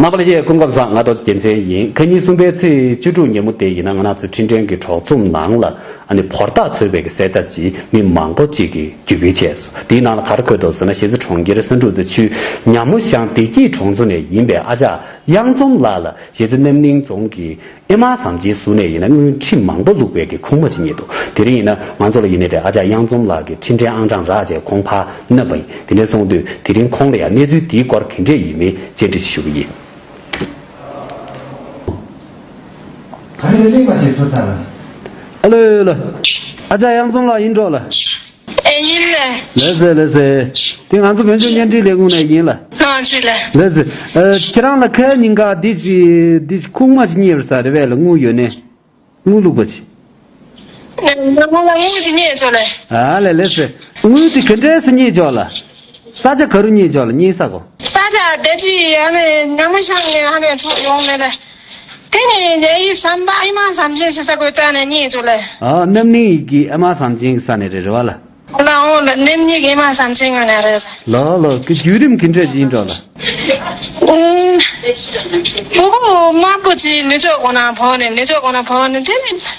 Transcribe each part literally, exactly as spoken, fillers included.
རྣམ་པ་ལྷན་རྒྱས་སྐུ་ཁམས་བཟང་། ང་རྡོ་རྗེ་རྒྱལ་མཚན་ཡིན། ཁ་ཉིན་གསུམ་པའི་ཚེས་བཅུ་དྲུག་ཉིན་མོ་དེ་ཡིན་ན་ང་རང་ཚོའི་འཕྲིན་ཕྲན་གྱི་གྲོགས་ཚོམས་ནང་ལ་ཨ་ནི་ཕོ་བདག་འཚོལ་བའི་གི་གསལ་བརྡ་ཅིག་མི་མང་པོ་ཅིག་གིས་བརྒྱུད་སྐུལ་བྱས་སོང་། དེའི་ནང་ལ་ག་རེ་འཁོད་འདུག་ཟེར་ན། གཞིས་རྩེ་གྲོང་ཁྱེར་སེང་འབྲུག་རྩེ་ཆུས་ཉ་མོ་ཤང་བདེ་སྐྱིད་གྲོང་ཚོ་ནས་ཡིན་པའི་ཨ་ཅག་གཡང་འཛོམས་ལགས་ལ་གཞིས་རྩེ་རྣམ་གླིང་རྫོང་གི་ཨེ་མ་ཟམ་ཆེན་ཟུར་ནས་ཡིན་ན་དངུལ་ཁྲི་མང་པོ་བླུགས་པའི་གི་ཁུག་མ་ཅིག་རྙེད་འདུག་དེ་རིང་ཡིན་ན་ང་ཚོ་ལ་ཡིན་ནའི་རེད། ཨ་ཅག་གཡང་འཛོམས་ལགས་ཀྱི་འཕྲིན་ཕྲན་ཨང་གྲངས་རག་བྱས་ཁོང་ཕར་མནན་པ་ཡིན། དེ་ནས་སོང་དུས་དེ་རིང་ཁོང་ལ་ཡང་གནས་ཚུལ་དེའི་སྐོར་ག་འདྲས་ཡིན་མིན་བཅར་འདྲི་ཞུ་གི་ཡིན། ག་རེ་གླེང་བ་ཞིག་ཚོར་ཚར་ལ། ཨ་ལོ་ལོ། ཨ་ཅག་གཡང་འཛོམས་ལགས་ཡིན་འགྲོ་ལ། ཨེ་ཡིན་ལེ། ལགས་སེ་ལགས་སེ། དེ་ང་ཚོ་བོད་ལྗོངས་བརྙན་འཕྲིན་ལས་ཁུངས་ནས་ཡིན་ལ། ཨ་ཅི་ལེ། ལགས་སེ། ཨ་ཁྱེད་རང་ལ་ཁ་ཉིན་ག་འདི་ཅི་འདི་ཅི་ཁུག་མ་ཅིག་རྙེད་པ་རེད་པས་ལ། དངུལ་ཡོད་ནས། དངུལ་བླུགས་པ་ཅིག་ང་ལ་དངུལ་ཅིག་རྙེད་བྱུང་ལེ། ཨ་ལེ་ལགས་སེ། དངུལ་དེ་ག་འདྲས་སེ་རྙེད་བྱུང་ལ། ས་ཆ་ག་རུ་རྙེད་བྱུང་ལ། རྙེད་ས་གོ། ས་ཆ་བདེ་སྐྱིད་ཨ་ནི་ཉ་མོ་ཤང་ནས་ཨ་ནི་ཚུར་ཡོང་ནས་ལེ། དེ་ནས་ཡ་ཡི་ཟམ་པ་ཨེ་མ་ཟམ་ཆེན་ཟེར་ས་གོ་ཙ་ནས་རྙེད་བྱུང་ལེ། ཨ་རྣམ་གླིང་ཡི་གི་ཨེ་མ་ཟམ་ཆེན་གི་ས་ནས་རེད། རེད་པ་ལ། ལའོ་ལ་ནེམ་གཉིས་ཀྱི་མ་བསམ་ཚེ་ངོ་ན་རེད། ལའོ་ལའོ་གི་བརྒྱུད་རིམ་གི་འདྲ་ཅིག་ཡིན་འགྲོ་ལ། ཨུམ། ཕྲུ་གུ་དམར་པོ་ཅིག་ནུ་ཕྱོགས་ཁོ་ན་བོར་ནས་ནུ་ཕྱོགས་ཁོ་ན་བོར་ནས་དེ་ནས་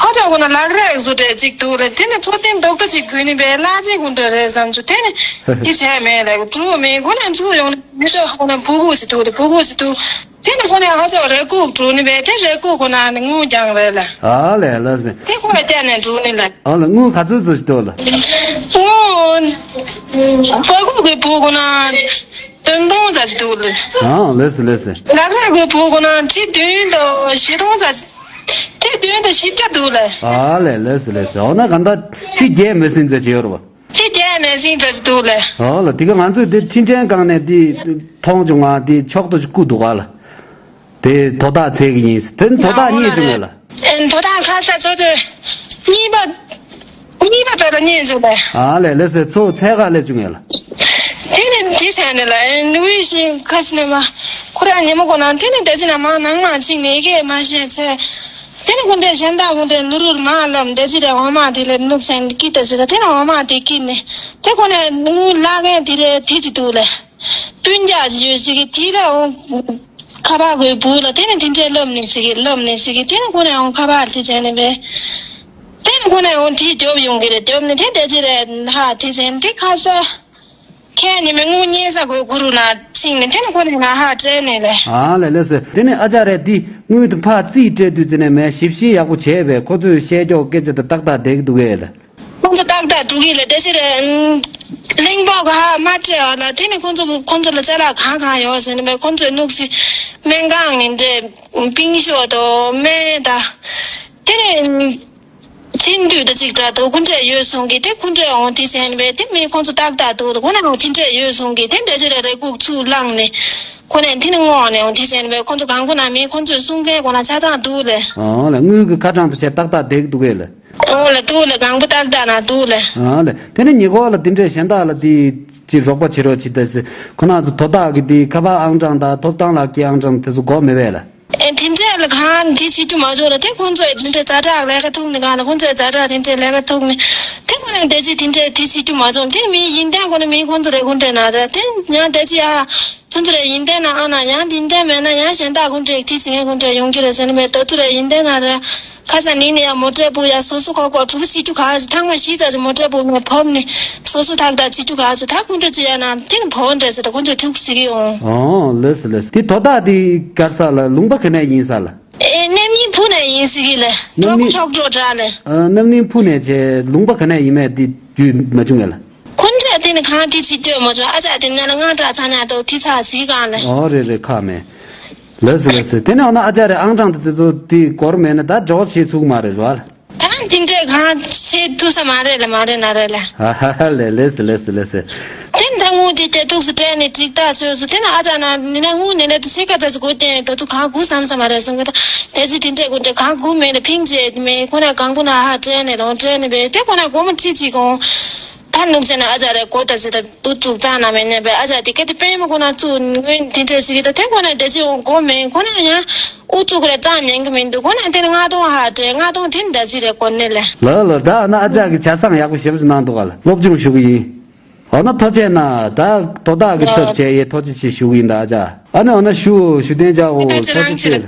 ཧ་ཅང་ཁོ་ན་ལག་རས་བཟོ་གྲྭ་ཅིག་འདུག་ལ། དེ་ནས་འཕྲོད་བསྟེན་རྡོག་རྡོ་ཅིག་གོན་ནས་པའི་བླ་ཆེན་ཁོ་འདྲ་རེད་བསམ་བྱུང་། དེ་ནས་དེ་བྱས་མེད་ལ་གྲུ་མེད་ཁོ་ན་ཚུར་ཡོང་ནས་ནུ་ཕྱོགས་ཁོ་ན་ཕྲུ་གུ་ཅིག་འདུག་ལ། ཕྲུ་གུ་ཅིག་འདུག་དེ་ནི་ཁོ་ནས་ཧ་ཅང་རེ་སྒུག་འགྲོ་ནི་བས་དེ་རེ་སྒུག་ཁོ་ན་ནི་དངུལ་རྐྱང་རེད་ལ། ཨ་ལས་ལ་ཟེ། དེ་ཁོ་ལ་བལྟས་ནས་འགྲོ་ནི་ལ། ཨ་ལ་དངུལ་ག་ཚོད་ཚོད་ཞིག་འདུག་ལ། དངུལ། ཕ་ཁུག་གི་བུ་ཁོ་ན་བདུན་སྟོང་ཙམ་ཞིག་འདུག་ལ། ཨ་ལས་ཟེ་ལས་ཟེ། ལག་ལེན་གི་བུ་ཁོ་ན་ཁྲི་བདུན་དང་བཞི་སྟོང་ཙམ་ཞིག་ཁྲི་བདུན་དང་བཞི་བརྒྱ་འདུག་ལ། ཨ་ལས་ལས་ཟེ་ལས་ཟེ། འོ་ན་ག་འདྲ་ཁྲི་བརྒྱད་མི་ཟིན་ཙམ་བྱེད་ཡོད་རེད་བ། ཅི་བྱས་ནས་ཤིང་འདྲ་ཞིག་འདུག་ལེ། ཨོ་ལ་དེ་ག་ང་ཚོས་དེ་འཕྲིན་ཕྲན་སྒང་ནས་དེ་མཐོང་བྱུང་ང་། དེ་ཕྱོགས་བསྡུ་ཞིག་བསྐུར་འདུག་ག་ལ། དེ་དོ་བདག་འཚོལ་གི་ཡིན་ཟེར། དེ་དོ་བདག་རྙེད་བྱུང་ངས་ལ། ཨེ་དོ་བདག་ཁ་ཤས་ཚོ་ཚོས་གཉིས་པ་གཉིས་པ་ད་ལྟ་རྙེད་བྱུང་ལེ། ཨ་ལས་ལས་ཟེར། ཚོ་འཚོལ་ག་སླེབས་བྱུང་ངས་ལ། དེ་ནས་དེ་བྱས་ནས་ལ་ཨེ་ནུ་བའི་ཤིང་ཁ་ཤས་ནས་མ་ཁོ་རང་ཉིན་མོ་གོ་ན་དེ་ནས་འདྲ་ཅི་ན་མ་ནང་མ་ཕྱིན་ནས་ཨེ་སྐད་མ་བཤད་ཚེ། དེ་ནི་ཁོང་ཚོས་གཞན་དག་ཁོང་ཚོས་ལུ་རུར་མ་ལབ་འདྲ་ཅི་རེད། འོ་མ་དེ་ལས་ནུབ་སེང་ཀི་ཏ་ཟེར། དེ་ནི་འོ་མ་དེ་ཀི་ནི་དེ་ཁོ་ནས་དངུལ་བླ་མཁན་དེ་རེད། དེ་ཅི་འདུག་ལེ། སྤུན་ཀྱག་ཅིག་ཡོད་ཟེར་གི་དེ་ལ་འོ་ཁ་པར་གོས་བུ་ལ་དེ་ནི་དེ་འདྲས་ལབ་ནི་ཟེར་གི་ལབ་ནི་ཟེར་གི་དེ་ནི་ཁོ་ནས་འོ་ཁ་པར་དེ་བྱས་ནི་བས། དེ་ནི་ཁོ་ནས་འོ་དེ་རྒྱོབ་ཡོང་གི་རེད། རྒྱོབ་ནི་དེ་འདྲ་ཅི་རེད། ཧ་དེ་བྱས་ནི་དེ་ཁ་ས། ཁྱེད་ཉི་མའི་དངུལ་རྙེད་ས་གོ་གུ་རུ་ན་ཕྱིན་ནས་དེ་ནི་ཁོ་ནི་ང་ཧ་སྤྲད་ནས་ལས། ཨ་ལས་ལས་ཟེར། དེ་ནི་ཨ་ཅག་རེད། དེ་དངུལ་དུ་ཕར་རྩིས་སྤྲད་དུས་ཙི་ནས་མས་ཞིབ་བཤེར་ཡག་པོ་བྱས་པས་ཁོ་ཚོས་བཤད་ཀྱོག་སྐད་ཆ་དེ་ཏག་ཏག་བསྡད་ཀྱི་འདུག་གས་ལ། ཁོ་ཚོ་ཏག་ཏག་འགྲོ་གི་ལ་དེ་ཕྱིར་གླིང་པོ་ག་ཧ་མ་སྤྲད་ཨ་ལ། དེ་ནི་ཁོ་ཚོ་ཁོ་ཚོ་ལ་ཅ་ལག་གང་གང་ཡོད་ཟེར་ནས་མས་ཁོ་ཚོས་ནུག་སི་སྨན་ཁང་ནས་འདྲེ་པིང་ཤོ་དང་སྨན་ད་དེ་ནི། ཚིག་འདུས་དང་ཅིག་འདྲ་འདུག་ཁོ་འདྲས་ཡོད་གསུང་གི་དེ་ཁོ་འདྲས་འོང་དེ་ཟེར་ནས་པས་དེ་མི་ཁོ་ཚོ་ཏག་ཏག་འདུག་ཁོ་ན་འོང་དེ་འདྲས་ཡོད་གསུང་གི་དེ་འདྲས་ཅི་རེ་རེ་སྒུག་ཚུར་བླངས་ནས་ཁོ་ནས་དེ་ནི་སྔོག་ནས་འོང་དེ་ཟེར་ནས་པས་ཁོ་ཚོ་གང་པོ་ན་མི་ཁོ་ཚོས་གསུང་མཁན་ཁོ་ན་ཆ་ཚང་འདུག་ལེ། ཨོ་ལེ། དངུལ་གི་ཁ་གྲངས་དུ་བྱས་ཏག་ཏག་བསྡད་ཀྱི་འདུག་གས་ལེ། ཨོ་ལེ་འདུག་ལེ། གང་པོ་ཏག་ཏག་ན་འདུག་ལེ། ཨོ་ལེ། དེ་ནི་ཉེ་འཁོར་ལ་དེ་འདྲས་གཞན་དག་ལ་དེ་ཅི་རོགས་པ་བྱེད་རོགས་བྱེད་ད་ཟེར། ཁོ་ན་ཚོ་དོ་བདག་གི་དེ་ཁ་པར་ཨང་གྲངས་དང་ཐོབ་ཐང་ལག་ཁྱེར་ཨང་གྲངས་དེ་ཚོ་དགོས་མེད་པས་ལེ། ཨེ་དེ་འདྲས་ལ་གང་དེ་བྱེད་རྒྱུ་མ་བྱུང་ལ་དེ་ཁོང་ཚོས་དེ་འདྲས་ཛ་དྲག་ལས་ཀ་ཐུག་ནས་གང་ལ་ཁོང་ཚོས་ཛ་དྲག་དེ་འདྲས་ལས་ཀ་ཐུག་ནས་དེ་ཁོ་ནས་དེ་ཅི་དེ་འདྲས་དེ་བྱེད་རྒྱུ་མ་བྱུང་། དེ་མི་ཡིན་ཏན་ཁོ་ནས་མི་ཁོང་ཚོ་རེ་ཁོང་འདྲས་ན་རེ་དེ་ཡང་དེ་ཅི་ཡ་ཁོང་ཚོ་རེ་ཡིན་ཏན་ན་ཨ་ན་ཡང་དེ་འདྲས་མེད་ན་ཡང་གཞན་དག་ཁོང་འདྲས་དེ་བྱེད་མཁན་ཁོང་འདྲས་ཡོང་གི་རེད་ཟེར་ནས་མེད། དེ་ཚོ་རེ་ཡིན་ཏན་ན་རེ་ཁ་ས་ནིང་ནས་ཡང་མོ་ཊའི་བུ་ཡ་སོ་སོ་ཁོ་ཁོ་གྲུ་བཞི་བཅུ་ག་ཚོད་ཐང་མ་བཞི་ཙམ་ཞིག་མོ་ཊའི་བུ་ནས་ཕོབ་ནས་སོ་སོ་ཐག་ཐག་བྱེད་རྒྱུ་ག་ཚོད་ད་ཁོང་འདྲས་ཅི་ཡ་ན་དེ་ནས་ཕོ་འདྲས་ཟེར་ད་ཁོང་ཚོས་ཐུག་ཟེར་གི་ཡོང་། ཨོ་ལེས་ལེས། དེ་དོ་བདག་དེ་གར་ས་ལ་ལུང་པ་ག་ནས་ཡིན་ས་ལ། ཨེ་རྣམ་གླིང་ཕུ་ནས་ཡིན་ཟེར་གི་ལ། རྣམ་གླིང་གྲོགས་པོ་གྲོགས་གྲོགས་ར་ལ། ཨ་རྣམ་གླིང་ཕུ་ནས་བྱས་ལུང་པ་ག་ནས་ཡིན་མེད་དེ་རྒྱུས་མ་བྱུང་ངས་ལ། ཁོང་ཚོས་དེ་ནི་གང་དེ་ཅི་སྤྲོད་མ་བྱུང་། ཨ་ཅག་དེ་ནས་ལ་ང་དྲག་ཚ་ཉག་ཏོ་དེ་ཚ་ཟིག་གང་ལ། ཨོ་རེད་རེད་ཁག་མེད། ལེས་ལེས། དེ་ནས་འོ་ན་ཨ་ཅག་རེ་ཨང་གྲངས་དེ་དེ་ཚོ་དེ་འགོར་མེད་ན་ད་འཇོག་བྱེད་ཚུགས་མ་རེད་ར་ལ། ད་དེ་འདྲས་གང་བྱེད་ཐུབ་ས་མ་རེད་ལ་མ་རེད་ན་རེད་ལ། ཨ་ཧ་ཧ་ལེ་ལེས་ལེས་ལེས། དེ་ད་དངུལ་དེ་དེ་ཏོག་ཙམ་སྤྲད་ནས་འགྲིག་ད་ཟེར་སོ། དེ་ན་ཨ་ཅག་ན་ནི་ན་དངུལ་ནི་ནས་དེ་ཚེ་ག་ད་ཚོ་གོ་དེ་ད་ཚོ་གང་དགུ་བསམ་ས་མ་རེད་གསུང་གི། ད་དེ་ཚེ་དེ་འདྲས་གོ་དེ་གང་དགུ་མེད་ལ་ཕིང་ཅེས་མེད་ཁོ་ན་གང་པོ་ན་ཧ་སྤྲད་ནས་ལོང་སྤྲད་ནས་བས་དེ་ཁོ་ན་སྒོར་མོ་ཁྲི་གཅིག་གོང་། ད་ནུབ་ཟེར་ན་ཨ་ཅག་རེ་གོ་ད་ཟེར་ད་དུ་ཚུགས་ཙང་ན་མེད་ནས་བས་ཨ་ཅག་དེ་སྐད་དེ་དཔེ་མ་གོ་ན་ཚུགས་དངུལ་དེ་འདྲས་ཟེར་གི་ད་དེ་ཁོ་ན་དེ་ཚེ་འོང་སྒོར་མེད་ཁོ་ན་ཡང་ཨུ་ཚུགས་རེ་ཙང་ཉན་གི་མི་འདུག་ཁོ་ན་དེ་ནི་ལྔ་སྟོང་ཧ་སྤྲད་ལྔ་སྟོང་དེ་ནི་ད་ཅི་རེ་གོ་ནི་ལས། ལོ་ལོ་ད་ན་ཨ་ཅག་གི་ཆ་ཚང་ཡག་པོ་ཞེ་པོ་ཅིག་གནང་འདུག་ག་ལ་སློབ་སྦྱོང་ཞུ་གི་ཡིན། འོ་ན་ཐུགས་རྗེ་གནང་། ད་དོ་བདག་གི་ཚབ་བྱས་ཡེ་ཐུགས་རྗེ་ཆེ་ཞུ་གི་ཡིན། ད་ཨ་ཅག་ཨ་ནི་འོ་ན་ཞུ་ཞུ་གཏན་འཇགས་འོ་ཐུགས་རྗེ་ཆེ།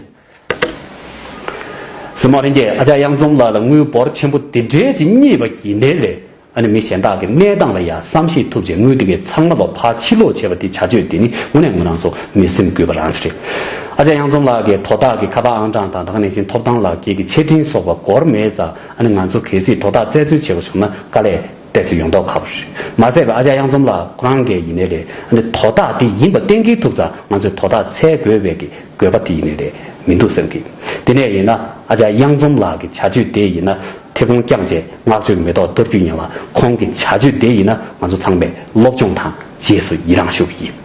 སྲིད་མོ་རིན་རྒྱས། ཨ་ཅག་གཡང་འཛོམས་ལགས་ལ་དངུལ་འབོར་ཆེན་པོ་དེ་འདྲའི་ཅིག་རྙེད་པ་ཡིན་ནའི་ལས། ཨ་ནི་མི་གཞན་དག་གི་གནས་སྟངས་ལ་ཡང་བསམ་ཤེས་ཐུབ་བྱས་དངུལ་དེ་གའི་ཚང་མ་ལོ་ཕར་ཕྱིར་སློག་བྱས་པ་དེ་བྱ་སྤྱོད་དེ་ནི་དངོས་གནས་ང་རང་ཚོ་མི་སེམས་འགུལ་བ་རང་ཞིག་རེད། ཨ་ཅག་གཡང་འཛོམས་ལགས་ཀྱིས་དོ་བདག་གི་ཁ་པར་ཨང་གྲངས་དང་ད་ག་ནང་བཞིན་ཐོབ་ཐང་ལག་འཁྱེར་གྱི་ཆེད་འཕྲིན་སོགས་པ་འགོར་མེད་ཙང་། ཨ་ནི་ང་ཚོ་གལ་སྲིད་དོ་བདག་བཙལ་འཚོལ་བྱེད་པ་བྱུང་ན་དཀའ་ལས་ཏོག་ཙམ་ཡོང་མདོག་ཁ་པོ་རེད། མ་ཟད་པའི་ཨ་ཅག་གཡང་འཛོམས་ལགས་ཁོ་རང་གིས་ཡིན་ནའི་རེད། ཨ་ནི་དོ་བདག་འདི་ཡིན་པ་གཏན་འཁེལ་ཐུབ་ཙང་ང་ཚོས་དོ་བདག་འཚོལ་དགོས་པའི་གི་དགོས་པ་དེ་ཡིན་ནའི་རེད་མི་འདུག་བསམ་གི། དེ་ནས་ཡིན་ན་ཨ་ཅག་གཡང་འཛོམས་ལགས་ཀྱི་བྱ་སྤྱོད་དེ་ཡིན་ན་མཐེ་བོང་བརྐྱངས་བྱས་བསྔགས་བརྗོད་ཀྱི་མེ་ཏོག་གཏོར་རྒྱུ་ཡིན་ལ། ཁོང་གི་བྱ་སྤྱོད་དེ་ཡིན་ན་ང་ཚོ་ཚང་མས་སློབ་སྦྱོང་དང་རྗེས་སུ་ཡི་རང་ཞུ་གི་ཡིན།